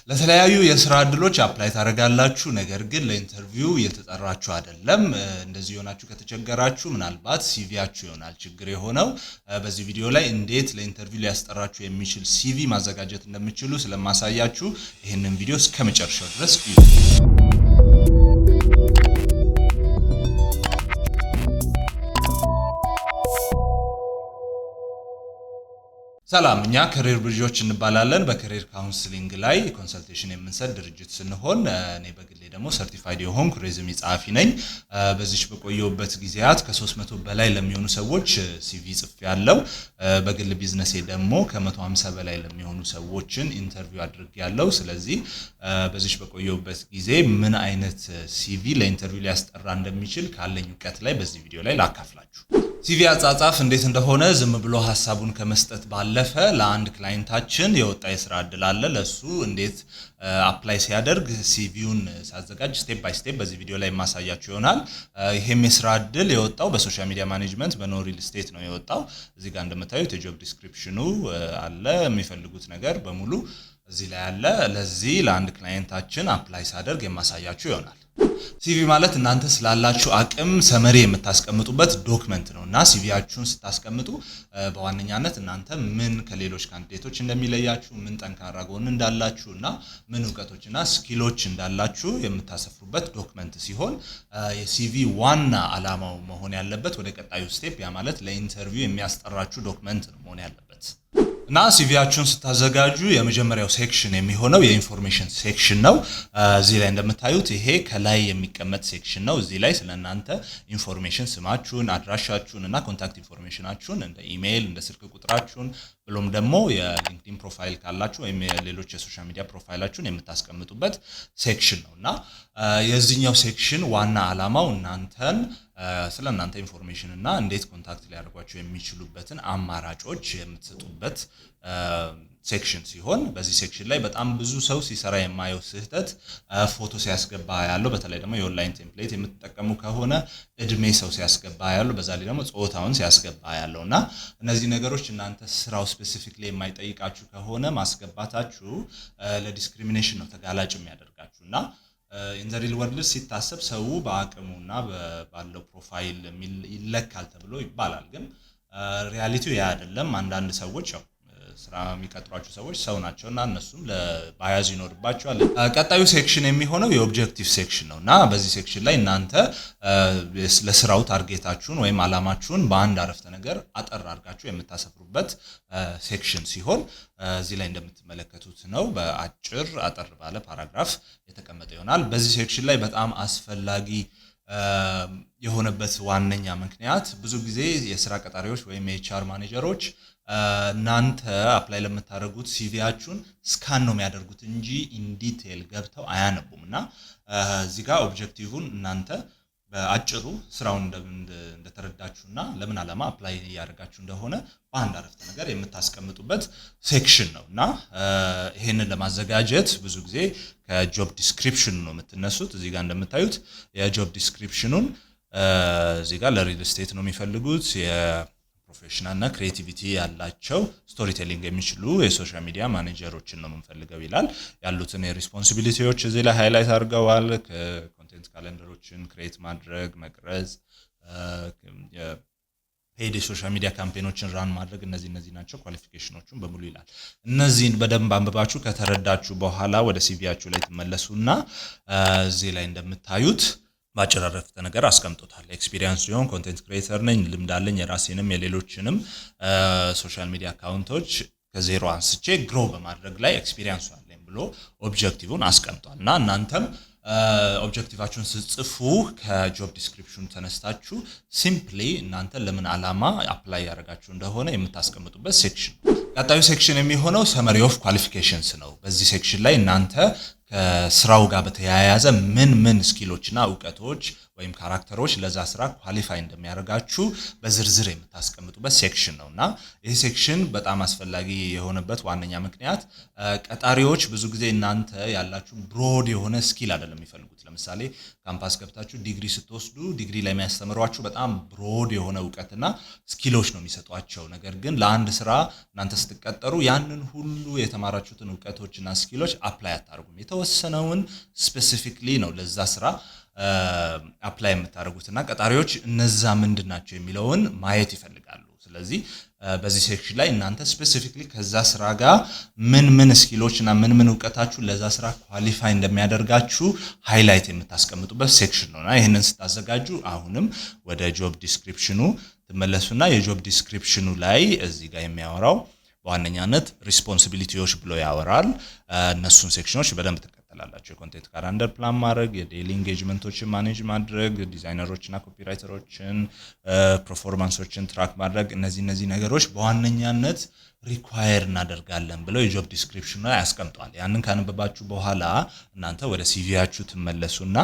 ለተለያዩ የስራ እድሎች apply ታደርጋላችሁ፣ ነገር ግን ለ interview እየተጠራችሁ አይደለም። እንደዚህ የሆናችሁ ከተቸገራችሁ ምናልባት CV ያችሁ ይሆናል ችግር የሆነው። በዚህ ቪዲዮ ላይ እንዴት ለ interview ሊያስጠራችሁ የሚችል CV ማዘጋጀት እንደምትችሉ ስለማሳያችሁ ይህንን ቪዲዮ እስከ መጨረሻው ድረስ እዩ። ሰላም፣ እኛ Career Bridge እንባላለን። በ career counseling ላይ consultation የምንሰጥ ድርጅት ስንሆን እኔ በግሌ ደግሞ certified የሆንኩ resume ጸሐፊ ነኝ። በዚች በቆየሁበት ጊዜያት ከ300 በላይ ለሚሆኑ ሰዎች CV ጽፌያለሁ። በግል ቢዝነሴ ደግሞ ከ150 በላይ ለሚሆኑ ሰዎችን interview አድርጌያለሁ። ስለዚህ በዚች በቆየሁበት ጊዜ ምን አይነት CV ለ interview ሊያስጠራ እንደሚችል ካለኝ እውቀት ላይ በዚህ ቪዲዮ ላይ ላካፍላችሁ። CV አጻጻፍ እንዴት እንደሆነ ዝም ብሎ ሀሳቡን ከመስጠት ባለፈ ለአንድ client ኣችን የወጣ የስራ እድል አለ። ለሱ እንዴት apply ሲያደርግ CV ውን ሳዘጋጅ step by step በዚህ ቪዲዮ ላይ የማሳያችሁ ይሆናል። ይሄም የስራ እድል የወጣው በ social media management በኖህ real estate ነው የወጣው። እዚህ ጋር እንደምታዩት የ job description ኑ አለ። የሚፈልጉት ነገር በሙሉ እዚህ ላይ አለ። ለዚህ ለአንድ client ኣችን apply ሳደርግ የማሳያችሁ ይሆናል። CV ማለት እናንተ ስላላችሁ አቅም summary የምታስቀምጡበት document ነው እና CV ያችሁን ስታስቀምጡ በዋነኛነት እናንተ ምን ከሌሎች candidate ኦች እንደሚለያችሁ፣ ምን ጠንካራ ጎን እንዳላችሁ እና ምን እውቀቶችና skill ኦች እንዳላችሁ የምታሰፍሩበት document ሲሆን የ CV ዋና ዓላማው መሆን ያለበት ወደ ቀጣዩ step፣ ያ ማለት ለ interview የሚያስጠራችሁ document ነው መሆን ያለበት። እና CV ያችሁን ስታዘጋጁ የመጀመሪያው section የሚሆነው የ information section ነው። እዚህ ላይ እንደምታዩት ይሄ ከላይ የሚቀመጥ section ነው። እዚህ ላይ ስለ እናንተ information ስማችሁን፣ አድራሻችሁን እና contact information ኣችሁን እንደ ኢሜይል፣ እንደ ስልክ ቁጥራችሁን ብሎም ደግሞ የ LinkedIn profile ካላችሁ ወይም የሌሎች የ social media profile ኣችሁን የምታስቀምጡበት section ነው። እና የዚህኛው section ዋና ዓላማው እናንተን ስለ እናንተ information እና እንዴት contact ሊያደርጓችሁ የሚችሉበትን አማራጮች የምትሰጡበት section ሲሆን በዚህ section ላይ በጣም ብዙ ሰው ሲሰራ የማየው ስህተት ፎቶ ሲያስገባ ያለው፣ በተለይ ደግሞ የ online template የምትጠቀሙ ከሆነ እድሜ ሰው ሲያስገባ ያለው፣ በዛ ላይ ደግሞ ጾታውን ሲያስገባ ያለው። እና እነዚህ ነገሮች እናንተ ስራው specifically የማይጠይቃችሁ ከሆነ ማስገባታችሁ ለ discrimination ነው ተጋላጭ የሚያደርጋችሁ። እና in the real world ሲታሰብ ሰው በአቅሙና ባለው profile ይለካል ተብሎ ይባላል። ግን reality ው ያ አይደለም። አንዳንድ ሰዎች ያው ስራ የሚቀጥሯቸው ሰዎች ሰው ናቸው እና እነሱም ለ bias ይኖርባቸዋል። ቀጣዩ section የሚሆነው የ objective section ነው። እና በዚህ section ላይ እናንተ ለስራው target ኣችሁን ወይም አላማችሁን በአንድ አረፍተ ነገር አጠር አድርጋችሁ የምታሰፍሩበት section ሲሆን እዚህ ላይ እንደምትመለከቱት ነው። በአጭር አጠር ባለ paragraph የተቀመጠ ይሆናል። በዚህ section ላይ በጣም አስፈላጊ የሆነበት ዋነኛ ምክንያት ብዙ ጊዜ የስራ ቀጣሪዎች ወይም የ HR manager ኦች እናንተ apply ለምታደርጉት CV ያችሁን scan ነው የሚያደርጉት እንጂ in detail ገብተው አያነቡም። እና እዚህ ጋር objective ን እናንተ በአጭሩ ስራውን እንደተረዳችሁና ለምን ዓላማ apply እያደረጋችሁ እንደሆነ በአንድ አረፍተ ነገር የምታስቀምጡበት section ነው። እና ይሄንን ለማዘጋጀት ብዙ ጊዜ ከ job description ኑ ነው የምትነሱት። እዚህ ጋር እንደምታዩት የ job description ኑን እዚህ ጋር ለ real estate ነው የሚፈልጉት፣ የ professional እና creativity ያላቸው storytelling የሚችሉ የ social media manager ኦችን ነው የምንፈልገው ይላል። ያሉትን የ responsibility ዎች እዚህ ላይ highlight አድርገዋል። Content calendar ኦችን create ማድረግ፣ መቅረጽ፣ paid የ social media campaign ኦችን run ማድረግ፣ እነዚህ እነዚህ ናቸው qualification ኦቹን በሙሉ ይላል። እነዚህን በደንብ አንብባችሁ ከተረዳችሁ በኋላ ወደ CV ያችሁ ላይ ትመለሱና እዚህ ላይ እንደምታዩት በአጭር አረፍተ ነገር አስቀምጦታል። Experience ሲሆን content creator ነኝ፣ ልምድ አለኝ፣ የራሴንም የሌሎችንም social media account ኦች ከዜሮ አንስቼ grow በማድረግ ላይ experience ኡ አለኝ ብሎ objective ን አስቀምጧል። እና እናንተም objective ኣችሁን ስትጽፉ ከ job description ኑ ተነስታችሁ simply እናንተ ለምን ዓላማ apply ያደረጋችሁ እንደሆነ የምታስቀምጡበት section ነው። ቀጣዩ section የሚሆነው summary of qualifications ነው። በዚህ section ላይ እናንተ ከስራው ጋር በተያያዘ ምን ምን skill ኦችና እውቀቶች ወይም character ኦች ለዛ ስራ qualify እንደሚያደርጋችሁ በዝርዝር የምታስቀምጡበት section ነው። እና ይህ section በጣም አስፈላጊ የሆነበት ዋነኛ ምክንያት ቀጣሪዎች ብዙ ጊዜ እናንተ ያላችሁ broad የሆነ skill አይደለም የሚፈልጉት። ለምሳሌ ካምፓስ ገብታችሁ ዲግሪ ስትወስዱ ዲግሪ ላይ የሚያስተምሯችሁ በጣም broad የሆነ እውቀትና skill ኦች ነው የሚሰጧቸው። ነገር ግን ለአንድ ስራ እናንተ ስትቀጠሩ ያንን ሁሉ የተማራችሁትን እውቀቶችና skill ኦች apply አታደርጉም። የተወሰነውን specifically ነው ለዛ ስራ apply የምታደርጉት እና ቀጣሪዎች እነዛ ምንድን ናቸው የሚለውን ማየት ይፈልጋሉ። ስለዚህ በዚህ section ላይ እናንተ specifically ከዛ ስራ ጋር ምን ምን skill ኦች እና ምን ምን እውቀታችሁ ለዛ ስራ qualify እንደሚያደርጋችሁ highlight የምታስቀምጡበት section ነው። እና ይህንን ስታዘጋጁ አሁንም ወደ job description ኑ ትመለሱና የ job description ኑ ላይ እዚህ ጋር የሚያወራው በዋነኛነት responsibility ዎች ብሎ ያወራል። እነሱን section ኖች በደንብ ትከተላላችሁ። የ content calendar plan ማድረግ፣ የ daily engagement ኦችን manage ማድረግ፣ ዲዛይነሮችና copywriter ኦችን performance ኦችን track ማድረግ፣ እነዚህ ነገሮች በዋነኛነት require እናደርጋለን ብለው የ job description ላይ ያስቀምጧል። ያንን ካነበባችሁ በኋላ እናንተ ወደ CV ያችሁ ትመለሱና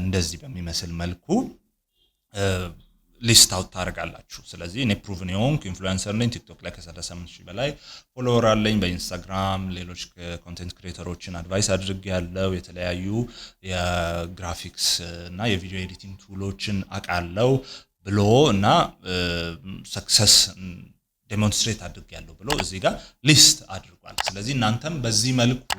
እንደዚህ በሚመስል መልኩ list out ታደርጋላችሁ። ስለዚህ እኔ proven የሆንኩ influencer ነኝ። ቲክቶክ ላይ ከ38 ሺህ በላይ follower አለኝ። በኢንስታግራም ሌሎች content creator ኦችን advise አድርጌያለሁ የተለያዩ የግራፊክስ እና የ video editing tool ኦችን አውቃለሁ ብሎ እና success demonstrate አድርጌያለሁ ብሎ እዚህ ጋር list አድርጓል። ስለዚህ እናንተም በዚህ መልኩ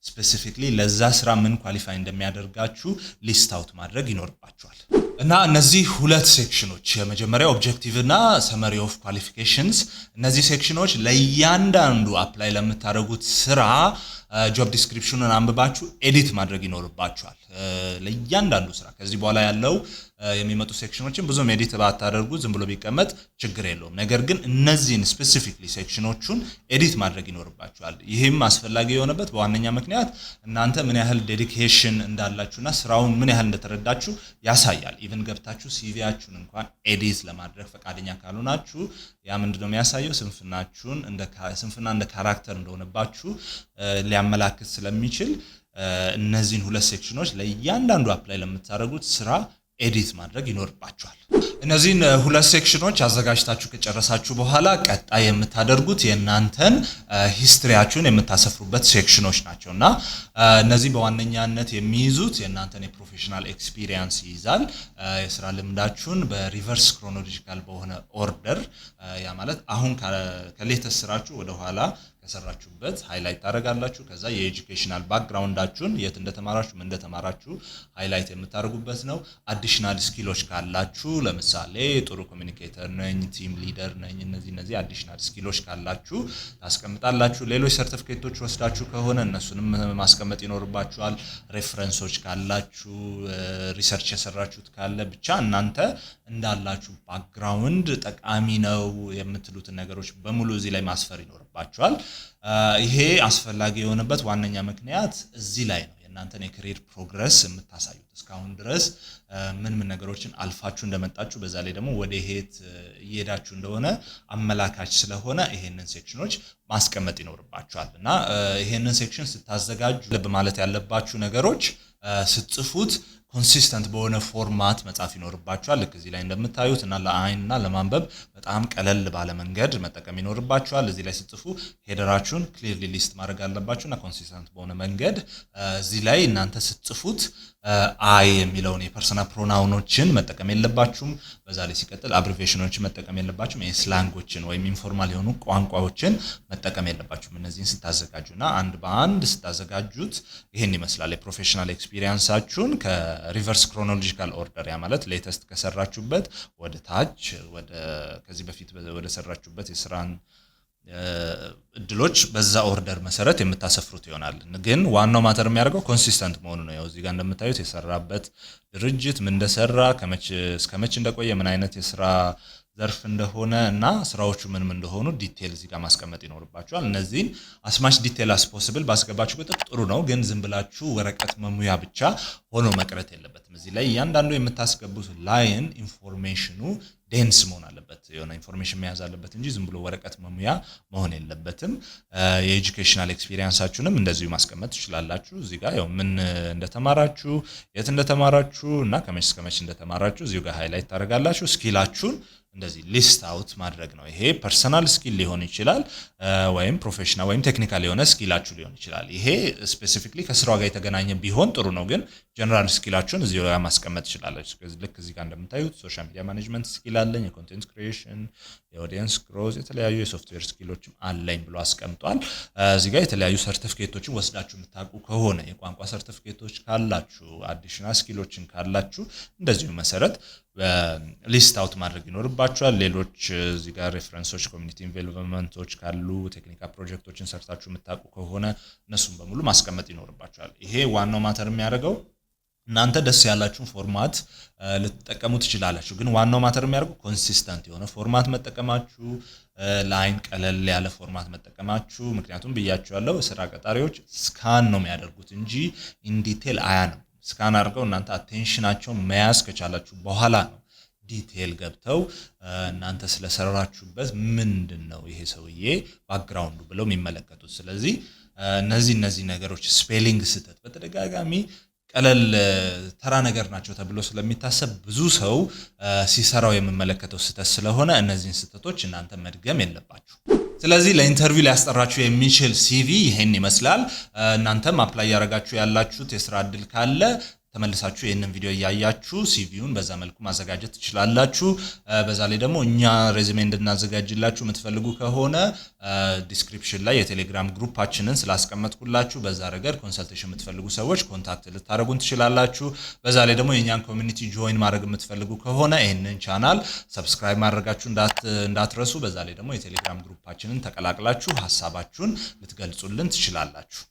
specifically ለዛ ስራ ምን qualify እንደሚያደርጋችሁ list out ማድረግ ይኖርባችኋል። እና እነዚህ ሁለት section ኖች፣ የመጀመሪያው objective እና summary of qualifications፣ እነዚህ section ኖች ለእያንዳንዱ apply ለምታደርጉት ስራ job description ኑን አንብባችሁ edit ማድረግ ይኖርባችኋል። ለእያንዳንዱ ስራ ከዚህ በኋላ ያለው የሚመጡ section ኖችን ብዙም edit ባታደርጉ ዝም ብሎ ቢቀመጥ ችግር የለውም። ነገር ግን እነዚህን specifically section ኖቹን edit ማድረግ ይኖርባችኋል። ይህም አስፈላጊ የሆነበት በዋነኛ ምክንያት እናንተ ምን ያህል dedication እንዳላችሁና ስራውን ምን ያህል እንደተረዳችሁ ያሳያል። Even ገብታችሁ CV ያችሁን እንኳን edit ለማድረግ ፈቃደኛ ካልሆናችሁ ያ ምንድነው የሚያሳየው? ስንፍናችሁን፣ ስንፍና እንደ character እንደሆነባችሁ ሊያመላክት ስለሚችል እነዚህን ሁለት section ኖች ለእያንዳንዱ apply ለምታደርጉት ስራ edit ማድረግ ይኖርባችኋል። እነዚህን ሁለት section ኖች አዘጋጅታችሁ ከጨረሳችሁ በኋላ ቀጣይ የምታደርጉት የእናንተን history ያችሁን የምታሰፍሩበት section ኖች ናቸው። እና እነዚህ በዋነኛነት የሚይዙት የእናንተን የ professional experience ይይዛል። የስራ ልምዳችሁን በ reverse chronological በሆነ order፣ ያ ማለት አሁን ከ latest ስራችሁ ወደኋላ ከሰራችሁበት highlight ታደርጋላችሁ። ከዛ የ educational background ኣችሁን፣ የት እንደተማራችሁ፣ ምን እንደተማራችሁ highlight የምታደርጉበት ነው። Additional skill ኦች ካላችሁ፣ ለምሳሌ ጥሩ communicator ነኝ፣ team leader ነኝ፣ እነዚህ additional skill ኦች ካላችሁ ታስቀምጣላችሁ። ሌሎች ሰርቲፊኬቶች ወስዳችሁ ከሆነ እነሱንም ማስቀመጥ ይኖርባችኋል። Reference ኦች ካላችሁ፣ research የሰራችሁት ካለ፣ ብቻ እናንተ እንዳላችሁ background ጠቃሚ ነው የምትሉትን ነገሮች በሙሉ እዚህ ላይ ማስፈር ይኖርባችኋል። ይሄ አስፈላጊ የሆነበት ዋነኛ ምክንያት እዚህ ላይ ነው የእናንተን የ career progress የምታሳዩት። እስካሁን ድረስ ምን ምን ነገሮችን አልፋችሁ እንደመጣችሁ፣ በዛ ላይ ደግሞ ወደ የት እየሄዳችሁ እንደሆነ አመላካች ስለሆነ ይሄንን section ኖች ማስቀመጥ ይኖርባችኋል። እና ይሄንን section ስታዘጋጁ ልብ ማለት ያለባችሁ ነገሮች ስትጽፉት consistent በሆነ format መጻፍ ይኖርባችኋል። ልክ እዚህ ላይ እንደምታዩት እና ለአይን እና ለማንበብ በጣም ቀለል ባለ መንገድ መጠቀም ይኖርባችኋል። እዚህ ላይ ስትጽፉ header ኣችሁን clearly list ማድረግ አለባችሁ እና consistent በሆነ መንገድ እዚህ ላይ እናንተ ስትጽፉት I የሚለውን የ personal pronoun ኦችን መጠቀም የለባችሁም። በዛ ላይ ሲቀጥል abbreviation ኖችን መጠቀም የለባችሁም። የ slang ኦችን ወይም informal የሆኑ ቋንቋዎችን መጠቀም የለባችሁም። እነዚህን ስታዘጋጁ እና አንድ በአንድ ስታዘጋጁት ይህን ይመስላል። የ professional experience ኣችሁን ከ reverse chronological order፣ ያ ማለት latest ከሰራችሁበት ወደ ታች ወደ ከዚህ በፊት ወደ ሰራችሁበት የስራን እድሎች በዛ order መሰረት የምታሰፍሩት ይሆናል። ግን ዋናው matter የሚያደርገው consistent መሆኑ ነው። ያው እዚህ ጋር እንደምታዩት የሰራበት ድርጅት ምን እንደሰራ፣ ከመቼ እስከ መቼ እንደቆየ፣ ምን አይነት የስራ ዘርፍ እንደሆነ እና ስራዎቹ ምን ምን እንደሆኑ detail እዚህ ጋር ማስቀመጥ ይኖርባችኋል። እነዚህን as much detail as possible ባስገባችሁ ቁጥር ጥሩ ነው። ግን ዝም ብላችሁ ወረቀት መሙያ ብቻ ሆኖ መቅረት የለበትም። እዚህ ላይ እያንዳንዱ የምታስገቡት line information ኑ Dense መሆን አለበት፣ የሆነ information መያዝ አለበት እንጂ ዝም ብሎ ወረቀት መሙያ መሆን የለበትም። የ educational experience ኣችሁንም እንደዚሁ ማስቀመጥ ትችላላችሁ። እዚህ ጋር ያው ምን እንደተማራችሁ፣ የት እንደተማራችሁ እና ከመቼ እስከ መቼ እንደተማራችሁ እዚሁ ጋር highlight ታደርጋላችሁ። Skill ኣችሁን እንደዚህ list out ማድረግ ነው። ይሄ personal skill ሊሆን ይችላል ወይም professional ወይም technical የሆነ skill ኣችሁ ሊሆን ይችላል። ይሄ specifically ከስራው ጋር የተገናኘ ቢሆን ጥሩ ነው፣ ግን general skill ኣችሁን እዚሁ ጋር ማስቀመጥ ትችላላችሁ። ልክ እዚህ ጋር እንደምታዩት social media management skill አለኝ፣ የ content creation፣ የ audience growth፣ የተለያዩ የ software skill ኦችም አለኝ ብሎ አስቀምጧል። እዚህ ጋር የተለያዩ ሰርቲፊኬቶችን ወስዳችሁ የምታውቁ ከሆነ፣ የቋንቋ ሰርቲፊኬቶች ካላችሁ፣ additional skill ኦችን ካላችሁ እንደዚሁ መሰረት list out ማድረግ ይኖርባችኋል። ሌሎች እዚህ ጋር reference ኦች፣ community involvement ኦች ካሉ፣ technical ፕሮጀክቶችን ሰርታችሁ የምታውቁ ከሆነ እነሱን በሙሉ ማስቀመጥ ይኖርባችኋል። ይሄ ዋናው matter የሚያደርገው እናንተ ደስ ያላችሁን format ልትጠቀሙ ትችላላችሁ። ግን ዋናው matter የሚያደርገው consistent የሆነ format መጠቀማችሁ፣ ለአይን ቀለል ያለ format መጠቀማችሁ። ምክንያቱም ብያችኋለሁ፣ ስራ ቀጣሪዎች scan ነው የሚያደርጉት እንጂ in detail አያነቡም። Scan አድርገው እናንተ attention ኣቸውን መያዝ ከቻላችሁ በኋላ ነው detail ገብተው እናንተ ስለሰራችሁበት ምንድን ነው ይሄ ሰውዬ background ኡ ብለው የሚመለከቱት። ስለዚህ እነዚህ ነገሮች spelling ስህተት በተደጋጋሚ ቀለል ተራ ነገር ናቸው ተብሎ ስለሚታሰብ ብዙ ሰው ሲሰራው የምመለከተው ስህተት ስለሆነ እነዚህን ስህተቶች እናንተ መድገም የለባችሁም። ስለዚህ ለ interview ሊያስጠራችሁ የሚችል CV ይሄን ይመስላል። እናንተም apply ያደረጋችሁ ያላችሁት የስራ እድል ካለ ተመልሳችሁ ይህንን ቪዲዮ እያያችሁ CV ውን በዛ መልኩ ማዘጋጀት ትችላላችሁ። በዛ ላይ ደግሞ እኛ resume እንድናዘጋጅላችሁ የምትፈልጉ ከሆነ description ላይ የቴሌግራም group ኣችንን ስላስቀመጥኩላችሁ በዛ ረገድ consultation የምትፈልጉ ሰዎች contact ልታደርጉን ትችላላችሁ። በዛ ላይ ደግሞ የእኛን community join ማድረግ የምትፈልጉ ከሆነ ይህንን channel subscribe ማድረጋችሁ እንዳትረሱ። በዛ ላይ ደግሞ የቴሌግራም group ኣችንን ተቀላቅላችሁ ሀሳባችሁን ልትገልጹልን ትችላላችሁ።